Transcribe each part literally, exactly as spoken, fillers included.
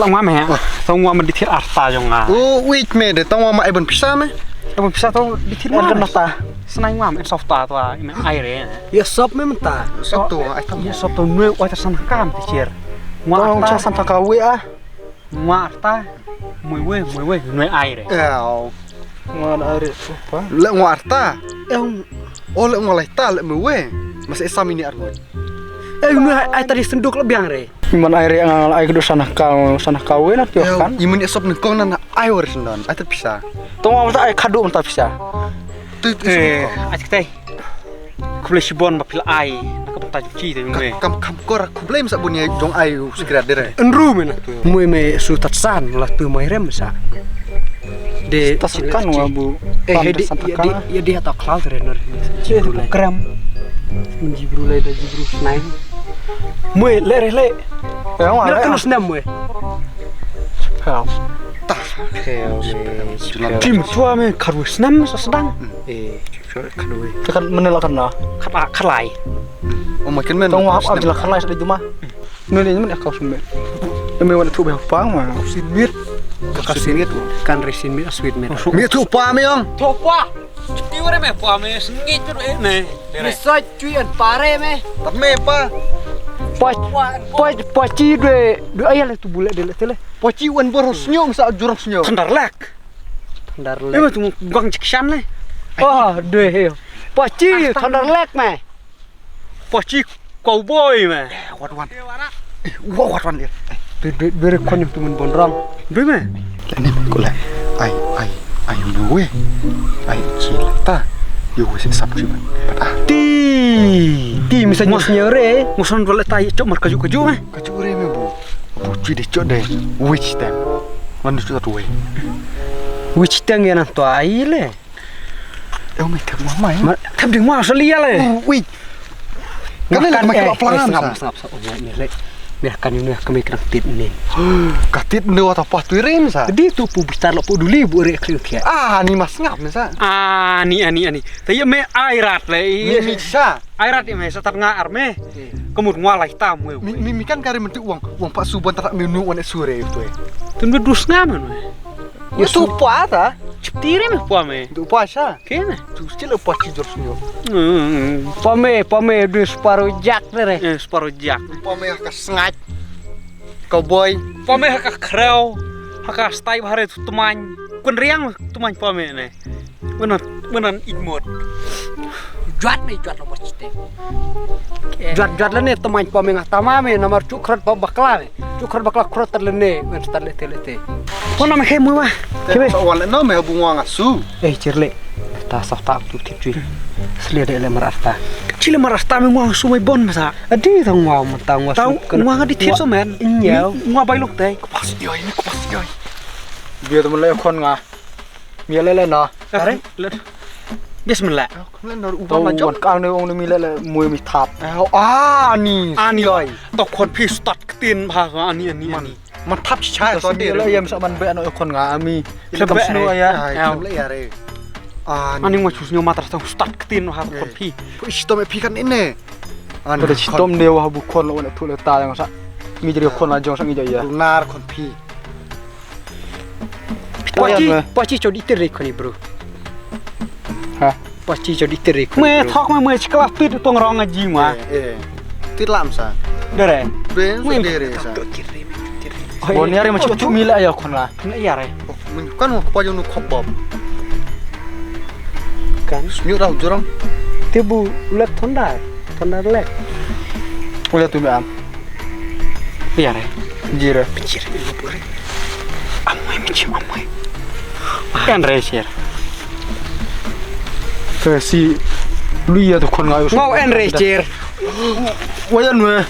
Tang ma me. Tang ma me di thir arta jong nga. U wait me de tang ma me ai ban pisa me. Ai ban pisa to di thir ma. Kan ta. Snai ma me sop ta to ai me ai re. Ïa sop me mynta. Sop to ai tang. Ïa sop to me wa ta san kam ti chir. Wa ta san ta ka we a. Wa ta. Mui we mui we me ai re. Ïa. Nga da are pa. Le ngwa arta. Em. O le ngwa lai ta le me we. Mas esam ini arngut. Eh, me ai tadi senduk le biang re. Man ai re nga ai kedu sana kau sana kau we na tio kan. Imun esop nengkong na ai war sendon. Ai ta pisa. Tong wa ta ai kadu ta pisa. Tu tu. Eh, ai tai. Khublei shibun ba phi la ai na ka bynta jong phi te me. Kam kam kor khublei masa bun ïa jong ai u sikrat de re. Enru me na tu. Mui me su tatsan la tu mai rem sa. De tatsan kan wa bu. Eh, de ya de ya de ta khlal te re nor. Ji bru lai. Kram. Ji bru lai da ji bru snai. Mui le re le. Ya wa. Kan snem mui. Pau. Ta. Pau. Tim tua me kharu snem sa sedang. Eh. Tekan menela kan na. Khat khat lai. Oh makin men. Tong wa ap jela khat lai sa juma. Nene men kau sumbe. Eme wan tu be pang ma. Sin mit. Ka sin mit. Kan re sin mit sweet mit. Mi tu pa mi ong. Tu pa. Ti wore me pa me sengit tu eh ne. Bisa cuy an pare me. Tap me pa. Pa pa pa ci dwe dwe ayah le tu bule de le tele. Pa ci wan boros nyong sa jurang snyo. Tendar lek. Tendar lek. Eme tu gang jikshan le. Oh, dwe he. Pachi, Thunder Lake me. Pachi cowboy me. Wat wan. Wa wat wan dia. Bere kon tu men bonrang. Bere me. Lene kula. Ai ai ai no we. Ai chilta. Yo we sap chiman. Ti ti misa nyos nyore. Musan wala tai chok mar kaju kaju me. Kaju re me bu. Bu chi de chok de. Which time. Wan chok tu we. Which time ya nan to ai le. Eo me thep ngwa mai. Ma thep ding ngwa sali ya le. Ui. Kan le ma kala plan sa. Ngap ngap sa. Me kan ni me kan me kan tit ni. Ka tit ni wa ta pa tu rin sa. Di tu pu bitar lo pu duli bu re kling kya. Ah ni mas ngap ni sa. Ah ni ani ani. Ta ye me ai rat le. Ni ni sa. Ai rat ye me sa tat nga ar me. Kemut ngwa lai tam we. Mi mi kan kare mentu wang wang pa su ban tat me nu wan sure tu. Tun be dus ngam we. Ye su pa ta. Chiptiri me pa me. Du pa sa. Kena. Tu still a pa chi jor snyo. Pa me, pa me du sparo jak re. Eh, sparo jak. Pa me ka sngat. Cowboy. Pa me ka khrau. Haka stai bahare tu temany. Kun riang temany pa me ne. Benan benan ikmot. Jwat ne jwat lo bos te. Jwat jwat le ne temany pa me nga tama me namar chuk khrot pa bakla ne. Chuk khrot bakla khrot ter le ne wen star le te le te. Pona me khe mu wa. Kebe. Sa wal no me bu ngwa nga su. Eh chirle. Ta sa ta tu ti chui. Sle de le mar asta. Chile mar asta me ngwa nga su mai bon sa. Adi ta ngwa ma ta ngwa su. Ta ngwa nga di ti so men. Ngwa bai lok te. Kupas yoi ni kupas yoi. Bia temen le khon nga. Mia lele na. Are? Bismillah. Tau wan kang ne ong ne mi lele mui mi thap. Ah ni. Ani oi. To khon phi start ktin bha ani ani ani. Man thap chi chai to de. Lele yam sa man be no khon nga ami. Kam snu ya. Ai kam le ya re. Ani mo chus nyo matra tong start ktin bha khon phi. Phi stom phi kan ine. Ani. Pada stom de wa bu khon lo wan thu le ta yang sa. Mi jeri khon la jong sa ngi ja ya. Nar khon phi. Pachi, pachi chodi tiri khoni bro. Ha. Pachi chodi tiri khoni. Me thok me me chikla pit tong rong aji ma. Eh. Tit lam sa. Dere. Be dere sa. Bon yare ma chik tu mila ya khona. Mila yare. Kan ko pa jong khop bob. Kan. Nyu rau jurang. Tibu lek thonda. Thonda lek. Uya tu me am. Iya re. Jira. Pijir. Amoy mi chim amoy. En re share. Ke si lu ya tu khon ngai. Ngau en re share. Wayan we.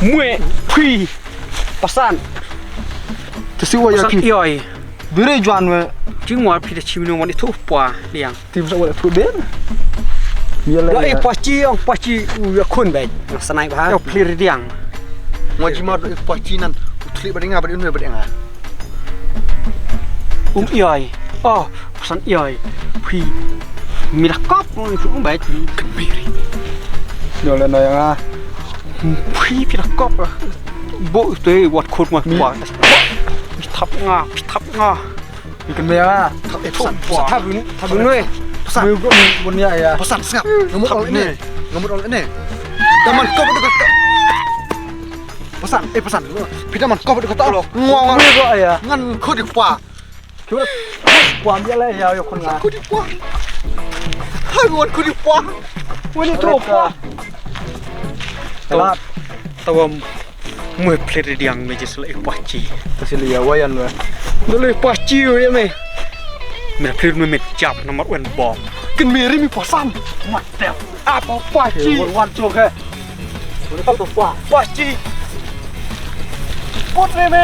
Mue phi. Pasan. Te si waya ki. Pasan yoi. Bire juan we. Jingwa phi de chim no wan itu pa liang. Tim sa wala tu den. Yala. Doi pachi ong pachi u ya khun bai. Sanai ba. Yo plir diang. Ngwa jima doi pachi nan. Utli ba dinga ba dinga ba dinga. Um ioi. Oh, pasan ioi. Phi. Mira kop ong itu um bai. Kemiri. Yala na yang ah. Phi pira kop. Bo tu wat khut ma kwa. Thap nga, thap nga. Ikan maya. Thap, eh, pesan, pesan. Thap ini, thap ini. Pesan. Mui gua, mui gua ni ya. Pesan, sngap. Ngamut ol ini. Ngamut ol ini. Daman kau betul kata. Pesan, eh, pesan. Pita man kau betul kata. Ngwa, ngwa. Mui gua ya. Ngan kau di pa. Kau pa ambil lah ya, ya, kau ngan. Kau di pa. Hai, wan kau di pa. Wan itu pa. Telat. Tawam. Mui plir diang me jis le pachi. Kasi le ya wayan me. Dole pachi ya me. Me plir me me jap nomor wan bom. Ken me ri mi pasam. Mat tep. Apa pachi? Wan wan chok he. Wan to pa. Pachi. Put me me.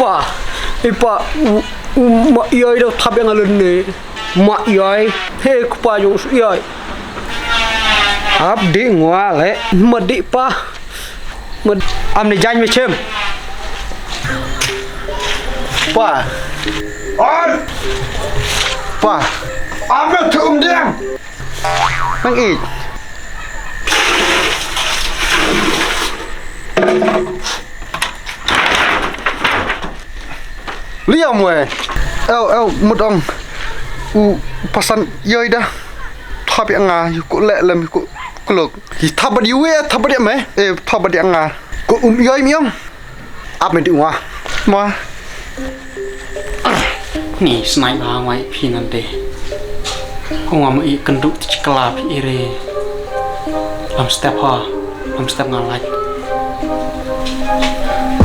Pa, i pa, u, u, ma ïai da thap ïa nga lynne. Ma ïai, he kpa jong u ïai. Ap di ngwa le, ma di pa. Ma, am ne jan me chem. Pa. Oi. Pa. Am ne thum diang. Nang ik. Liam we. Ew, ew, mut ong. U pasan ïai da. Thap ïa nga, yu ku leh lem, yu ku klok. Ki thap bad yu we, thap bad ïa me. Eh, thap bad ïa nga. Ku um ïai mi ong. Ap me di ngwa. Ma. Ni snai ba ngwa phi nante. Ko ngwa ma i kynduh ti chikla phi ire. Lam step ha. Lam step nga lait.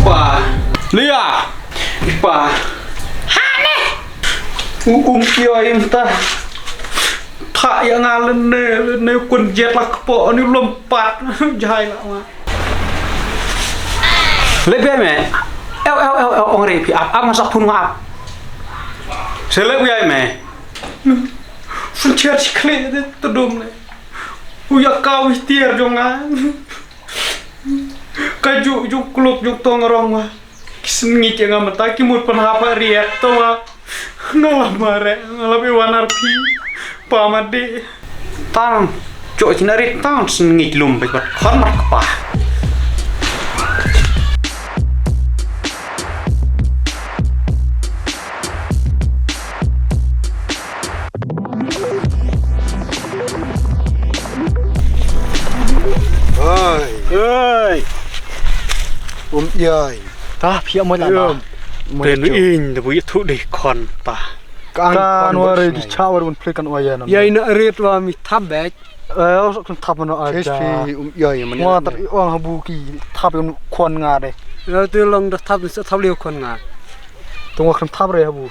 Pa. Lia. Pa. Ha ne. U um ïai mynta. Tha ïa nga lynne, lynne kun jet la kpoh ni lum pat. Jai la ma. Lep ïa me. Ew, ew, ew, ew, ong re phi ap, ap nga sa phun nga ap. Se lep ïa me. Phun cher chi kle de to dum ne. U ïa ka u tiar jong nga. Ka ju, ju kluk, ju tong rong wa. Ki sngi ki nga mynta ki mut pynhap ha riat to wa. Nga la mare, nga la bi wan ar phi. Pa ma de. Tang, chok chi na rit tang, sngi lum bad khon mar kpa. Oi. Oi. Um, ïai. Ta phi ïa mo la na. Ren ing da bu ïathuh dei khon ta. Kan wa re di cha wa un plik kan wa ïa na. Ïai na rit wa mi thap bek. Eh, os kan thap no a ja. Phi um ïai man. Wa tar i ong ha bu ki thap un khon nga de. Ïa te long da thap ni sa thap liu khon nga. Tong wa kan thap re ha bu.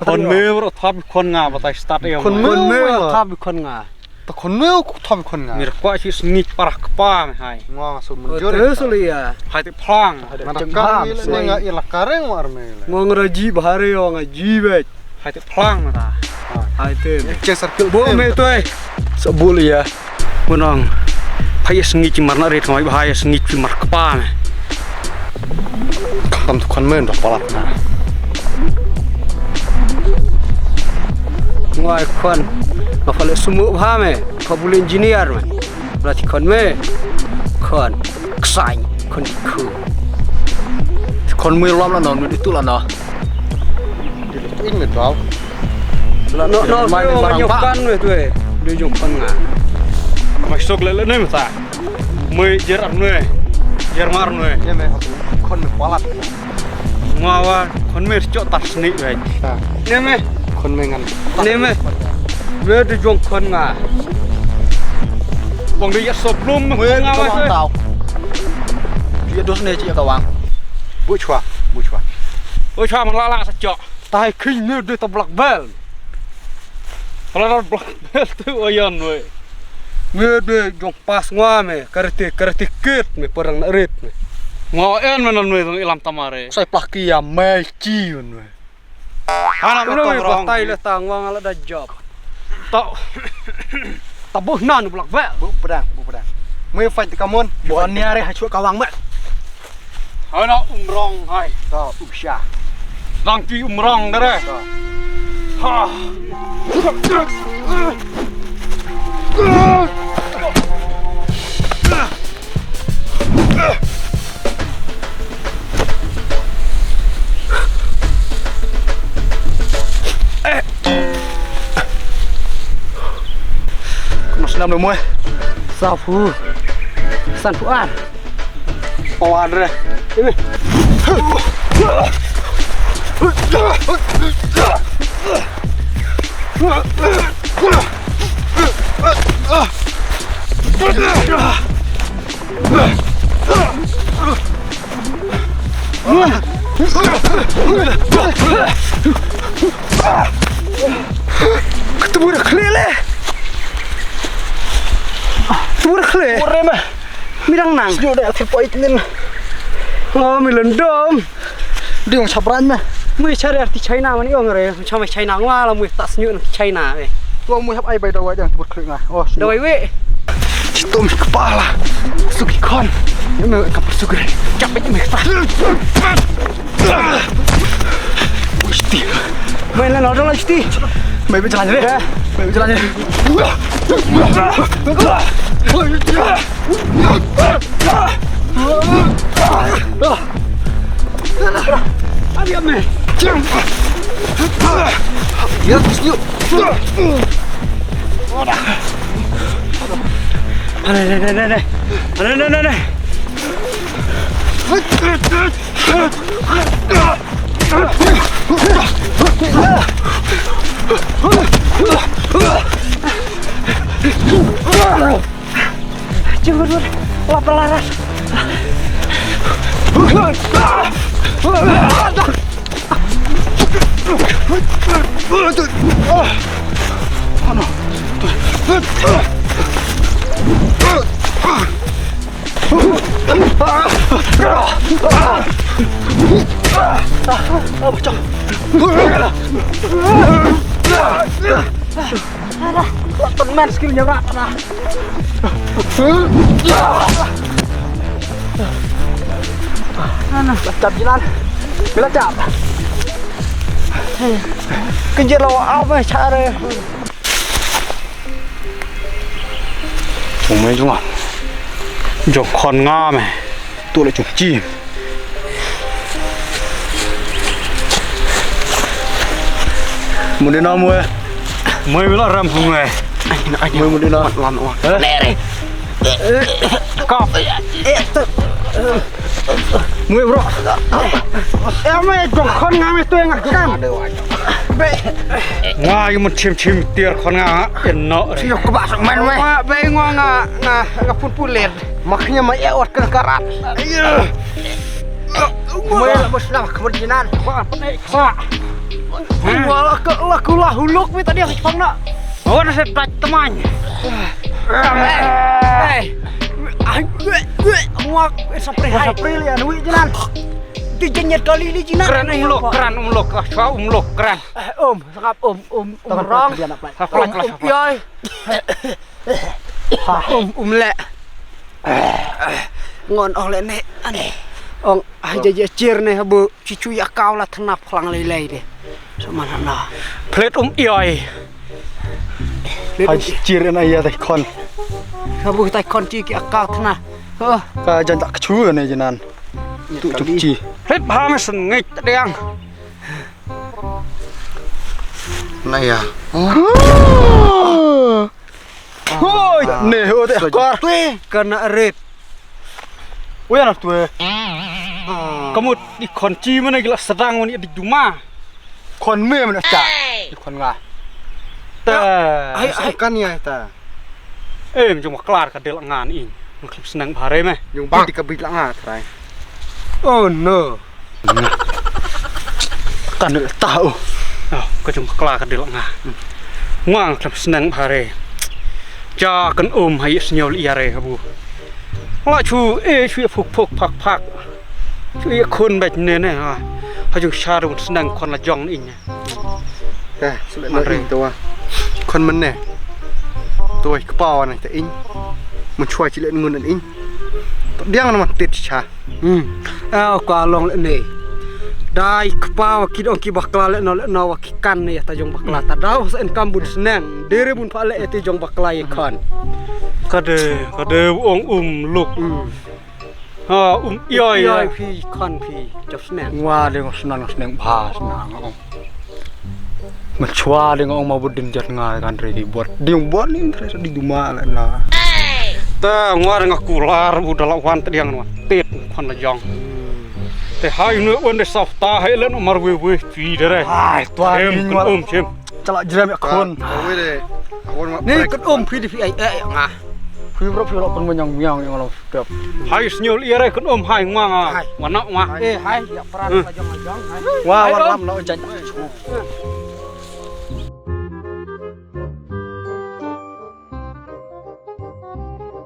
Khon me bro thap khon nga batai start ïa. Khon me wa thap khon nga. Ta khon me u thap khon nga. Mir kwa chi sngi para kpa me hai. Nga so mun jore. Te so le ya. Hai te phlang. Nga ta ka mi le nga ila kareng war me le. Nga ngra ji bahare yo nga ji bet. Hai te phlang ta. Hai te. Che circle bo me toi. So bu le ya. Bunong. Phai sngi chi mar na rit nga bahai sngi chi mar kpa me. Kam tu khon men dah palat na. Ngwai khon. Nga pale sumu bha me. Pha bul engineer me. Bla ti khon me. Khon. Ksang. Khon di khu. Khon me lom la no, nu di tu la no. Di tu in me tau. La no, no, mai no, barang ba. Kan me tu eh. Di jong khon nga. Mai sok le le ne mata. Mui jer ar nui. Jer mar nui. Ye me khon me palat. Ngwa wa khon me chok tar sni wei. Ne me. Khon me ngan. Ne me. Me de jong khon nga. Bong de ya so blum me nga wa tau. Ye dos ne chi ka wang. Bu chwa, bu chwa. Bu chwa man la la sa chok. Tai khing ne de ta black belt. Pala black belt tu oyan wei. Me de jong pas ngwa me, karate, karate kid me, perang na rit me. Ngwa en me nan me ilam tamare. Sai plaki ya me chi un me. Hana me tong rong. Batai le tang wang ala da job. Ta, ta buh nan black belt. Bu pedang, bu pedang. Me fight kamun, bu niare ha chua kawang me. Hana umrong hai. Ta, usha. Dang ti umrong dare. Ta. Kumno snam le moi. Sa phu. San phu ar. Pawan re. Ka tubur khlieh le. Tubur khlieh. Ore ma. Mi dang nang. Sñiuh da thir poi tnin. Oh, mi lendom. Di ong chabran ma. Mui chari arti China mani ong re. Chama China ngwa la mui ta sñiuh na China eh. Wa mui hap ai bai dawai dang tubur khlieh nga. Oh, sñiuh. Dawai we. Chitom kepala. Suki kon. Ini ka persugre. Capek mi kepala. Usti. Mai la nodol usti. Mai berjalan ni. Mai berjalan ni. Abi ame. Ya, yuk. Aneh, aneh, aneh, aneh. Aneh, aneh, aneh, aneh. Jemur, jemur. Lapar laras. Temen skill nya rat na. Ana. Tap jilan. Bila tap. Kenjir lawa apa cara. Jong me jong nga. Jong khon nga me. Tu le jong chi. Mudina mue. Mue mila ram hung eh. Mue mudina. Lan wa. Nere. Kop. Mui bro. Eh, me jong khon nga me tu nga kan. Nga yu mun chim chim tiar khon nga eno. Si yok ba sok man me. Nga be nga nga nga nga pun pulet. Maknya ma e ot kan karat. Mui la bos na khmur jinan. Ba pne ksa. Wala ka la kula huluk me tadi khon na. Ora se tat teman. Eh. Ai, eh, eh, muak, eh, sapre hai. Sapre li, anu, jinan. Di jenyet kali li, jinan. Kran umlok, kran umlok, ah, chwa umlok, kran. Eh, um, sangap, um, um, um, rong. Haflak, um, haflak. Yoi. Um, um, le. Ngon ong le ne, ane. Ong, ai, je, je, chir ne, bu. Chi chu ïa kaw la thnap khlang lei lei de. Sa man hana. Plet um ioi. Plet um. Hai chir na ïa dei khon. Sa bu tai khon chi ki ïa kaw thna. Ho. Ka jan tak chu ne jinan. Tu chuk chi. Plet bha me sen ngei tdeng. Na ïa. Hoi, ne ho te kor. Twe kana ret. Oi ana twe. Kamut di khon chi mana gila sedang mani di duma. Khon me mana cha. Di khon nga. Ta. Ai ai kan ya ta. Em jong klar ka del ngan in. Nglip sneng bhare me. Jong bang di ka bit la nga trai. Oh no. Kan ta u. Oh, ka jong kla ka dil nga. Nga khlem sneng bhare. Ja kan um hai snyo li yare bu. La chu e chu e phuk phuk phak phak. Chu e khun bet ne ne ha. Ha jong sha run sneng khon la jong in. Ka sule no in to wa. Khon men ne. To ka pa wa ne ta in. Mun chwa chi le ngun in. Diang na man tit cha. Hmm. Au ka long le ne. Dei kpa wa ki dong ki bakla le no le no wa ki kan ne ya ta jong bakla ta dau sa en kam bun sneng. Dere bun pha le e te jong bakla ye khan. Kade, kade ong um luk. Hmm. Ha, um, ïa, ïa. Ïa, phi, khan phi, jop sneng. Wa, ding sneng, sneng bha, sneng, ong. Machwa, ding ong ma budin jat nga, kan re, di buat. Ding buat ni, tre, di duma, la, la. Ta, ngwa, ding aku lar, bu dala wan, ta diang, ngwa. Tit, khan la jong. Te hai, nu, wan, de saf, ta, hai, len, mar, we, we, pi, de, re. Ai, tuan, em, ni, kun, ngwa. Um, chem. Chala jrem ya khun. Ni kut um phi di phi ai eh nga. Phi bro phi lo pun menyang miang yang lo step. Hai snyul ire kut um hai ngwa nga. Hai. Wana ngwa. Eh hai ya pran la jong la jong hai. Wa wa lam lo jan.